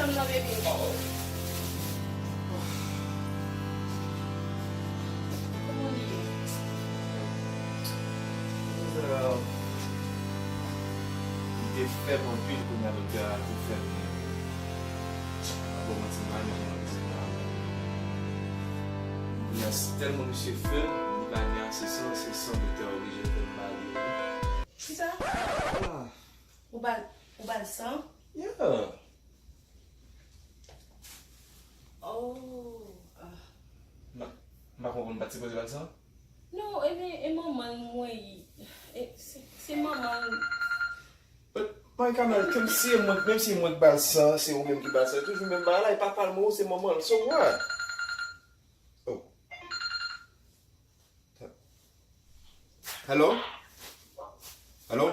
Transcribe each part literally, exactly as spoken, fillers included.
Kòman w ye? Li te fè m anpil kounye a, doktè a te fè m, mwen pa ba w manti, m pa renmen jan doktè a. Kounye a, tèlman misye fè m, li pa gen ase san, se san doktè a oblije fè m ba li. Kisa? Ah. Ou ba l, ou ba l san? Yeah. Oh, ah. M pa, m pa konprann, m pa t sipoze ba l san? Non, ebyen, e manman l mwen ye. E, se, se manman l. But, Marie Carmel, menm si e mwen, menm si e mwen k ba l san, se ou menm ki ba l san, e toujou menm bagay la, e papa l mò, se manman l. So what? Oh. Hello? Hello?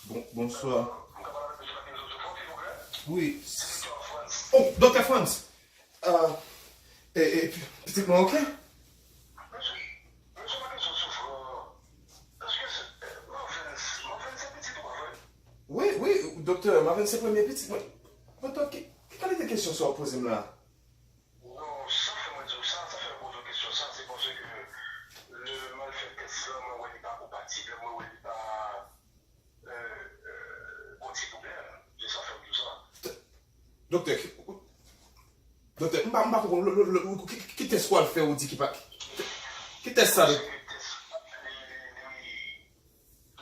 Bon, bonswa. Wi. Oh, Doktè Frantz! Ah, e, e, pitit mwen oke? Wi, wi, doktè, Marvin se premye pitit mwen. Doktè, ki, ki kalite kesyon sa w ap poze m la? Non, sa fè mwen di w sa, sa fè mwen poze w kesyon sa, se paske lè m al fè tès lan, mwen wè li pa konpatib, mwen wè li pa, euh, euh, gon ti pwoblèm. Se sa fè m di w sa. Doktè, ki, doktè, m pa, m pa konprann, lè, lè, lè, ki, ki, ki tès w al fè ou di ki pa, ki, ki tès sa, doktè?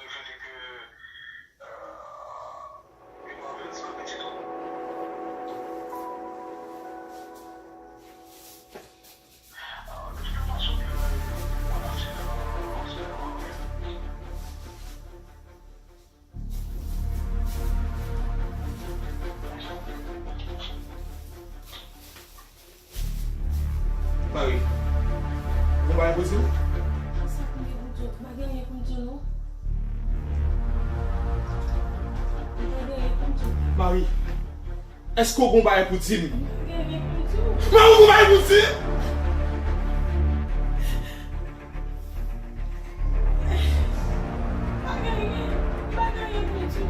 Revele ke, euh, yo pa vle di pitit ou. Ah, de toute façon, ke, euh, voilà, se, euh, se, euh, Marie, ou gon bagay pou di m? Sa pou m gen pou di w? M pa gen anyen pou m di w, non. M pa gen anyen pou m di w. Marie, èske ou gon bagay pou di m? M pa gen anyen pou m di w. Marie, ou gon bagay pou di m? M pa gen anyen, m pa gen anyen pou m di w.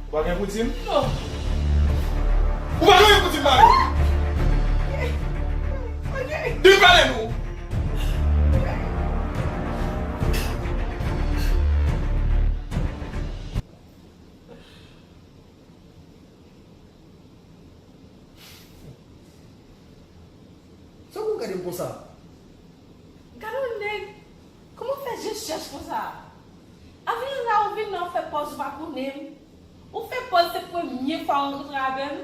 Ou pa gen pou di m? Non. Ou pa gen pou di m, Marie? Ok. Di m pale nou. Sa w konn gade m konsa? Gade yon nèg, kòman w fè je chèch konsa? Avni la ou vin la ou fè pòz ou pa konnen m. Ou fè pòz se premye fwa w rankontre avè m.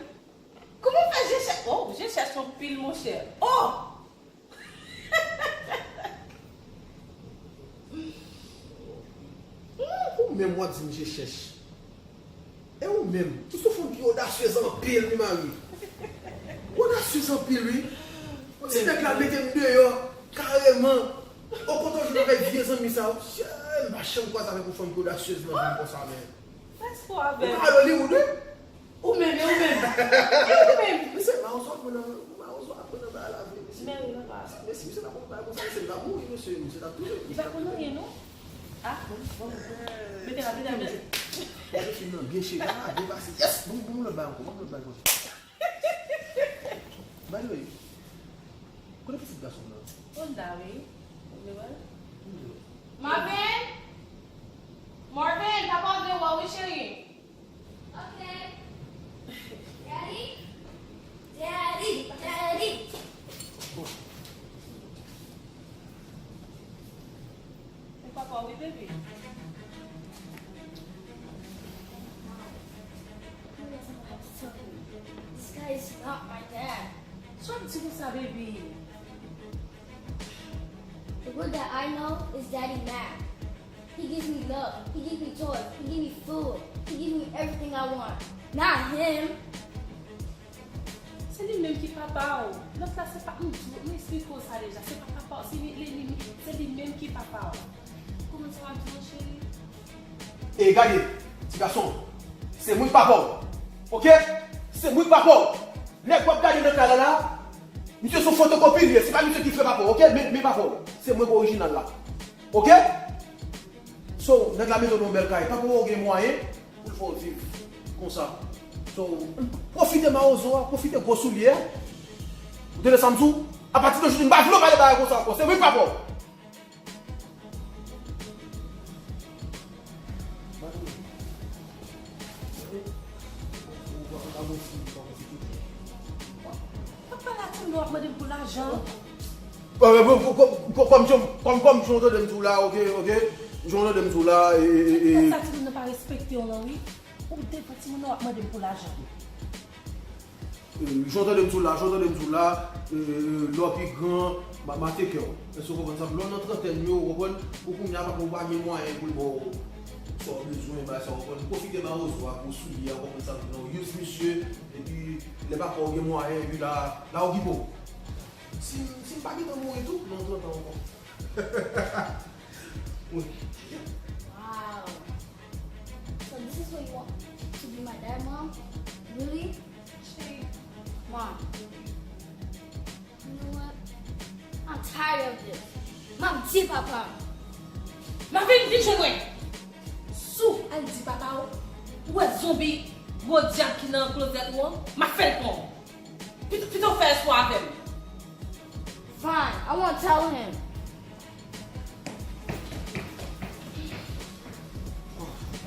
Kòman w fè je chèch? Oh, je chèch yon pil monchè. Oh! Ou menm w ap di m je chèch. E ou menm, ou se yon fanm ki odasyez anpil wi, Marie. Ou odasyez anpil wi. Ti nèg la mete m deyò, kareman. Ou kontan jwenn avèk vye zanmi sa yo. Sye, m pa janm kwaze avèk yon fanm ki odasyez nan vi m konsa, men. Fè spò avè m. Ou ka al Hollywood wi. Ou menm, e ou menm. E ou menm. Mesye, mawozo ap pran nan, mawozo ap pran nan bagay lavi, mesye. Men wi, papa. Mesye, misye t ap pran bagay konsa, mesye, l t ap mouri, mesye, misye t ap touye. Li pa konn anyen, non. Ah, bon, bon, bon. Mete la, mete la, mete la. Mete fim nan byen cheri. Ah, byen pase. Yes! Bon, bon, lòt bagay ankò, bon, lòt bagay ankò. By the way, kote pitit gason m nan? Ou la, wi. Ou vle wè l? Ou vle wè l? Marvin! Marvin, papa vle wè w, wi, cheri. Ok. Daddy? Daddy? Daddy? Se papa w wi, baby. This guy is not my dad. Sa w ap di konsa, baby? The one that I know is Daddy Mac. He gives me love. He gives me toys. He gives me food. He gives me everything I want. Not him. Se li menm ki papa w. Lòt la se pa, m di w, m esplike w sa deja. Se pa papa w, se li, li, li, se li menm ki papa w. Kòman sa w ap di w, cheri? E gade, ti gason, se mwen k papa w. Oke? Se mwen k papa w. Nèg w ap gade nan kay la la, misye se yon fotokopi li ye. Se pa misye ki vrè papa w, oke? Men, men papa w. Se mwen k orijinal la. Oke? So, nèg la mete w nan yon bèl kay. Papa w gen mwayen pou l fè w viv konsa. So, pwofite mawozo a, pwofite gwo soulye a. Ou tande sa m di w? Apati de jodi, m pa vle w pale bagay konsa ankò. Se wi, papa w. Papa la timoun w ap mande m pou lajan. Kòm, kòm, kòm, kòm, kòm, kòm jan w tande m di w la, oke, oke. Jan w tande m di w la, e, e, e. Sa timoun nan pa respekte w lan, wi. Ou devan timoun nan w ap mande m pou lajan. E, jan w tande m di w la, jan w tande m di w la, e, lè w pi gran, ma, ma take care w. Èske w konprann sa? Lè w nan trantèn yo, ou konprann? Pou kounye a, papa, ou pa gen mwayen pou l ba w sa w bezwen, bagay sa, ou konprann? Pwofite mawozo a, gwo soulye a, ou konprann sa? Non, use misye, epi lè papa w gen mwayen, epi la, la okipe w. Si, si m pa gentan mouri tou, nan trant an ankò. Wi. Wow. So this is what you want to be my dad, Mom? Really? Mom. You know what? I'm tired of this. M ap di papa. Marvin, vin jwenn mwen. Si w al di papa w, ou wè zonbi gwo dyab ki nan klozèt ou an, m ap fè l pran w. Pito, pito w fè espwa avè m. Fine, I won't tell him.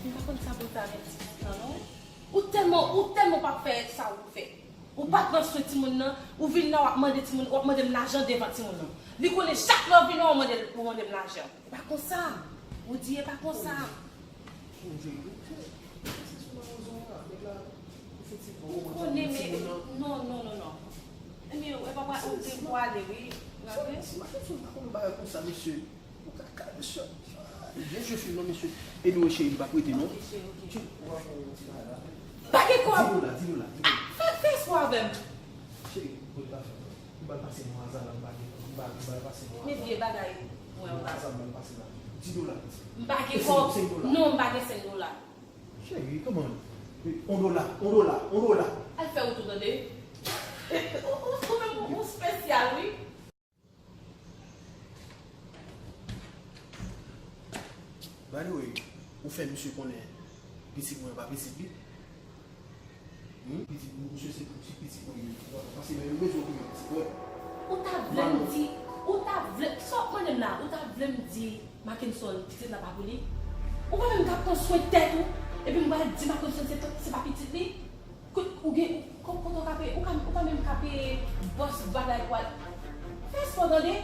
M pa konn sa pou l fè avèk ti pitit lan, non. Ou tèlman, ou tèlman p ap fè sa ou fè. Ou pa pran swen timoun nan, ou vin la, w ap mande timoun, w ap mande m lajan devan timoun nan. Li konnen chak lè w vin la, w mande, w mande m lajan. E pa konsa. Ou di e pa konsa. Ou konnen, men, non, non, non, non. Ebyen, e papa, ou gen pou ale, wi. Si, si, si, pa konn bagay konsa, mesye. Ou ka, ka, mesye. Byen jwe fim nan, mesye. Anyway, cheri, m pa prete, non. Ok, cheri, ok. M pa gen kòb. Di nou la, di nou la, di nou la. Fè, fè espwa avè m. Cheri, pote afè w. M pral pase mwa a la, m pa gen, m pa, m pral pase mwa a la. Men vye bagay, mwen, m pa. Mwa a la, m pral pase la. Di dola. M pa gen kòb. Senk dola. Non, m pa gen senk dola. Cheri, come on. On dola, on dola, on dola. Al fè wout ou, tande. Ou, ou, ou menm, ou, ou spesyal, wi. By the way, ou fè misye konnen pitit mwen pa pitit li? Hmm? Pitit, misye se pitit mwen li ye. Paske men yo bezwen pou yo pitit mwen. Ou ta vle m di, ou ta vle, sa w ap mande m la, ou ta vle m di Mackenson, pitit la pa pou li? Ou pa menm ka pran swen tèt ou, epi m pral di Mackenson se pa, se pa pitit li? Kote ou gen, ou, kote w ka peye, ou ka, ou pa menm ka peye bòs bagay pou al. Fè espò tande,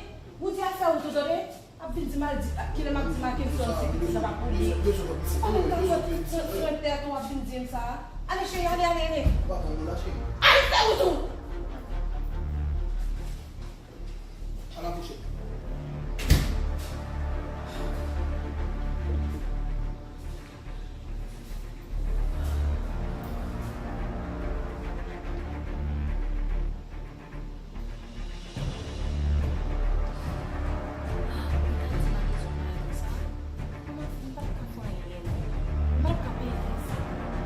ou di al fè wout ou tande, ap vin di m al di, kilè m ap di Mackenson se pitit la pa pou li. Ou pa menm ka pran swen tèt ou ap vin di m sa. Ale cheri, ale, ale, ale. Ou pa pran nou la, cheri. Al fè wout ou! À la prochaine. Kòman m pa t ka fè anyen, non? M pa t ka peye kay sa.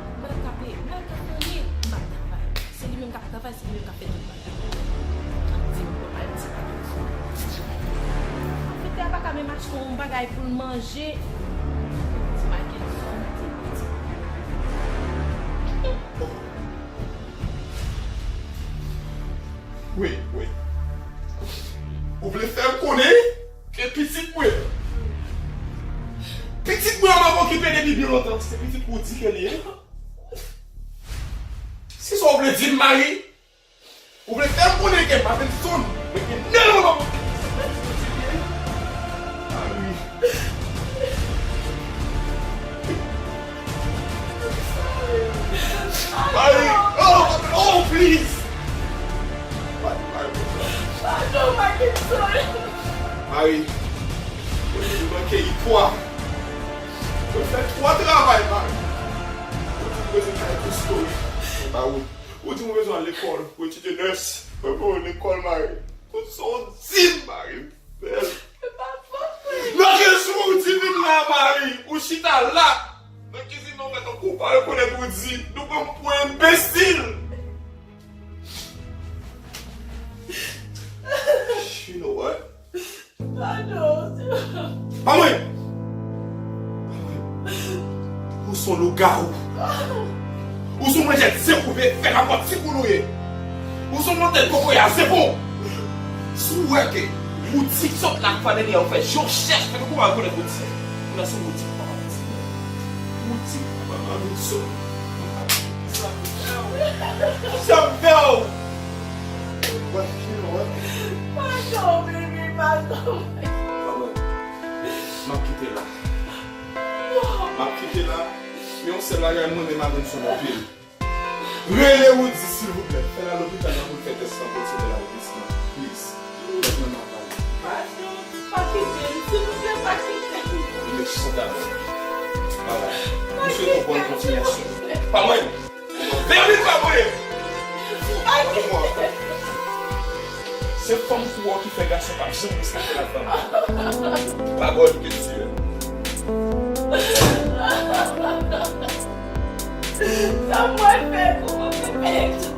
M pa t ka peye, m pa t ka fè anyen. M pa t travay. Se li menm k ap travay, se li menm k ap fè tout bagay. L ap di m pou m al di Mackenson. Malfektè a pa ka menm achte yon bagay pou l manje. Di Mackenson, di Mackenson. Wi, wi. Ou vle fè m konnen ke pitit mwen, pitit mwen m ap okipe depi byen lontan, se pitit Woody ke li ye? Se sa w vle di m, Marie? Ou vle fè m konnen ke Mackenson, mwen gen nan mwen pa pou. Marie. Marie, oh, oh, please. Marie, Marie. Pardon, Mackenson. Marie, mwen te manke yi twa. Mwen fè twa travay, Marie. Mwen te bezwen kay pou story. Mwen ba ou. Ou di mwen bezwen al lekòl pou etidye nès. Mwen pa al lekòl, Marie. Tout sa w di m, Marie, m fè l. Nan kesyon ou di vin la, Marie, ou chita la. Nan kizin nan, ou fè tankou ou pa rekonèt ou di, nou pran m pou enbesil. You know what? Padon. Pa mwen! Pa mwen! Ou se yon lougawou! Ou Ou sou manjèt zen koupe, fè rapò ti koul ou ye. Ou sou montèt kokoye a zen bon. Si w wè ke Woody sot la ak Fanny an, ou fè je w chèch, fè tankou w pa rekonèt Woody. Ou nan sou Woody, papa Woody. Woody, papa Woody sot. Sa m fè w. Sa m fè w. Wè, wè. Padon, baby, padon. M ap kite la. M ap kite la. Men yon sèl bagay, mwen menm, Adelson anpil. Rele Woody, silvouplè. Fè l al lopital la pou l fè tès lan, pou l sove lavi pitit lan. Please. Lòt mwen m ap pale. Padon, pa kite m, silvouplè, pa kite m. Li mechan dabò. Bagay. M swete w bòn kontinyasyon. Pa mwen. Vin vin pa mwen. Pa kite m. Se fanm pou ou ki fè gason p ap janm respekte lafanm. Pawòl ke Dye. Sa mwen fè pou mwen fè.